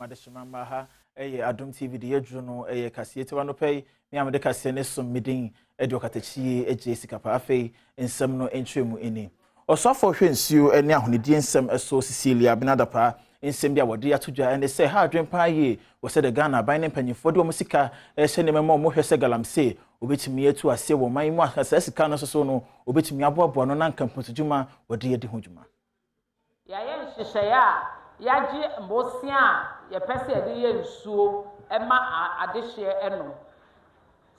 Madehyema mma ha yɛ Adom TV de yɛduru no yɛ kaseɛ tiwa no pɛ yi me a mede kaseɛ ne som me din de ɔkatakyie gye sika pa afei nsɛm no nkyerɛmu ni Ɔsoafoɔ hwɛ nsuo ne ahonidie nsɛm so Cecilia Abena Dapaah nsɛm bi a wɔde ato dwa ne sɛ ha adwene paa yie wɔ sɛdeɛ Ghana aban ne mpanyinfoɔ de wɔn sika rehyɛ nneɛma mu a wɔhwɛ sɛ galamsey wɔbɛtumi atu aseɛ wɔ ɔman yi mu a saa sika no nso so no wɔbɛtumi aboaboa ano na anka mpuntu-dwuma wɔde adi ho dwuma. Yɛayɛ nhyehyɛeɛ a yɛagye bosea a yɛpɛ sɛ yɛde yɛ nsuo ma adehyeɛ nom.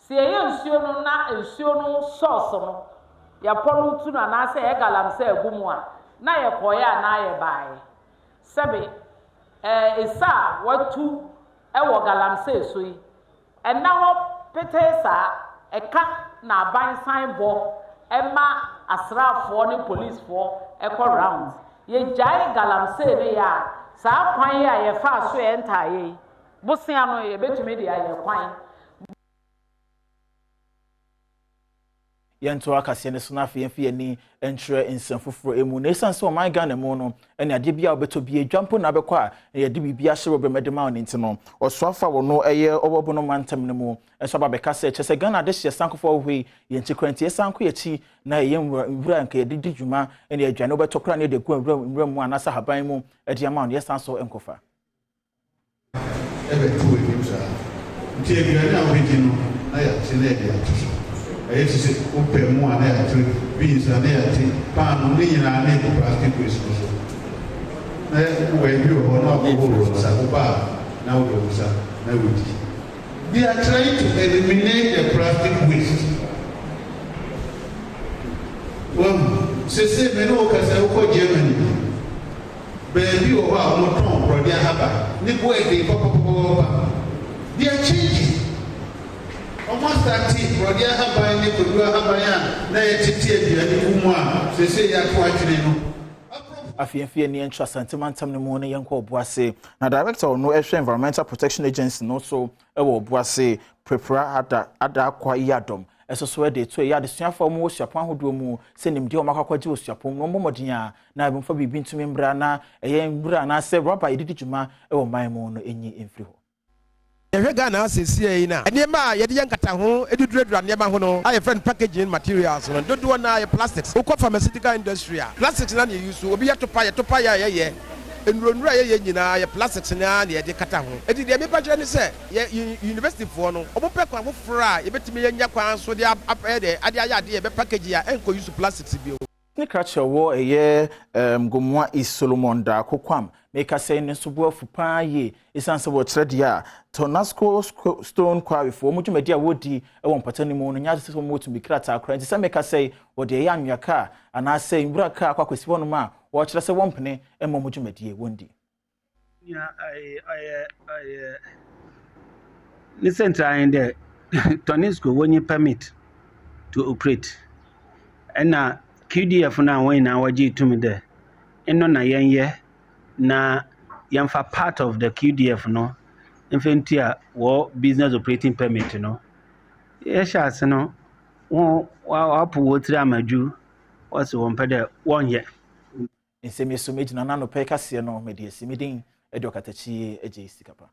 Sɛ yɛyɛ nsuo no na nsuo no source no yɛpɔlutu no anaasɛ yɛ galamsey agu mu a, na yɛkɔeɛ anaa yɛbaeɛ. Sɛbe ɛɛ esa a wɔatu wɔ galamsey so yi, Ɛnna hɔ petee saa, ɛka na aban san bɔ ma asraafoɔ ne policefoɔ kɔ rounds. Yɛgyae galamsey no yɛ a, saa kwan yi a yɛfaa so yɛ ntaeɛ yi, bosea no yɛbɛtumi de ayɛ kwan. Yɛntoa kaseɛ no so na afei yɛmfa yɛn ani nkyerɛ nsɛm foforɔ mu. Na ɛsiane sɛ ɔman Ghana mu no ne adeɛ biara a wobɛtɔ bi adwa mpo na abɛkɔ a na yɛde biribi ahyɛ rɔba mu de ma wo no nti no, ɔsoafoɔ a wɔno yɛ ɔwɔ Bono mantam no mu nso aba abɛka sɛ kyerɛ sɛ Ghana adehyeɛ sankofo ahohoɔ yi yɛn nkyi koraa nti yɛsan kɔ yɛn akyi na yɛyɛ nwura nka yɛde di dwuma ne aduane wobɛtɔ koraa na yɛde agu nwura mu anaasɛ ahaban mu de ama wo no yɛsan so nkɔfa. bɛto w'anim saa. Nti aduane a wobɛdi no na yɛate na yɛde ato so. Ɛyɛ te sɛ wopɛ mo a na yɛate, beans a na yɛate, paanoo ne nyinaa na ɛgu plastic waste no so. Na wowɔ ebi wɔ hɔ na wakɔhohoro wo nsa, woba a na wode wo nsa na wodi. They are trying to eliminate the plastic waste. Wahu? Sesei me ne wo kasa yi, wokɔ Germany, Baabi wɔ hɔ a wɔtɔn borɔde ahaban, ne bo yɛ den papapapapa. They are changing. Wɔastate borɔde ahaban ne kwadu ahaban a na yɛtete aduane gu mu a seesei yɛato atwene no. Aborɔfo. Afei yɛmfa yɛn ani nkyerɛ Asante mantam no mu na yɛnkɔ Obuasi. Na Director a ɔno hwɛ Environmental Protection Agency no so wɔ Obuasi, Prepra Ada Adaakwa Yiadom nso so de reto ɛyɛ adesuafoɔ a wɔwɔ suapɔn ahodoɔ mu sɛ nimdeɛ a wɔakɔ akɔgye wɔ suapɔn mu no wɔmmɔ mmɔden a na wɔmfa biribi ntumi mmra na ɛyɛ nwura anaasɛ rɔba a yɛde di dwuma wɔ man mu no nyi mfiri hɔ. Yɛhwɛ Ghana ha seesei yi no a, nneɛma a yɛde yɛ nkataho de duradura nneɛma ho no a yɛfrɛ no packaging materials no, dodoɔ no ara yɛ plastics. Wokɔ pharmaceutical industry a, plastics no ara na yɛ use. Obi yɛ topa, yɛ topa yɛ a yɛyɛ, nnuro nnuro a yɛyɛ nyinaa yɛ plastics no ara na yɛde kata ho. Enti deɛ mepa kyerɛ ne sɛ, yɛ university foɔ no, wɔpɛ kwan foforɔ a yɛbɛtumi anya kwan so de ayɛ dɛ, de ayɛ adeɛ a yɛbɛ package a ɛnkɔ use plastics bio. Ne krakyɛ wɔ ɛyɛ um, Gomoa East Solomon Darko Kwam meka sɛ ne nso bo afu paa yie ɛsiane sɛ wɔkyerɛ deɛ a Tonasco Stone Quarry foɔ wɔn dwumadi a wɔredi wɔ mpata no mu no nyɛ ade sɛ wɔn tumi krataa koraa nti sɛ meka sɛ wɔde ɛyɛ anwea kaa anaasɛ nwura kaa akɔ akɔsi hɔnom a wɔkyerɛ sɛ wɔmpene mma wɔn dwumadie wɔndi. Nea ɔyɛ ɔyɛ ne siantsir ara nye dɛ Tonisco wonnyi permit to operate na QDF no a hɔn nyina wɔgyee to mu dɛ eno na yɛnyɛ na yɛmfa part of the QDF no mfa ntua hɔn business operating permit no. Yɛhyɛɛ ase no, hɔn wɔapow hɔn tsir ama dwu, wɔse wɔmmpɛ dɛ wɔnnyɛ. Nsɛm yi so megyina na anɔpa yi kaseɛ no mede asi me din de ɔkatakyie agye sika pa.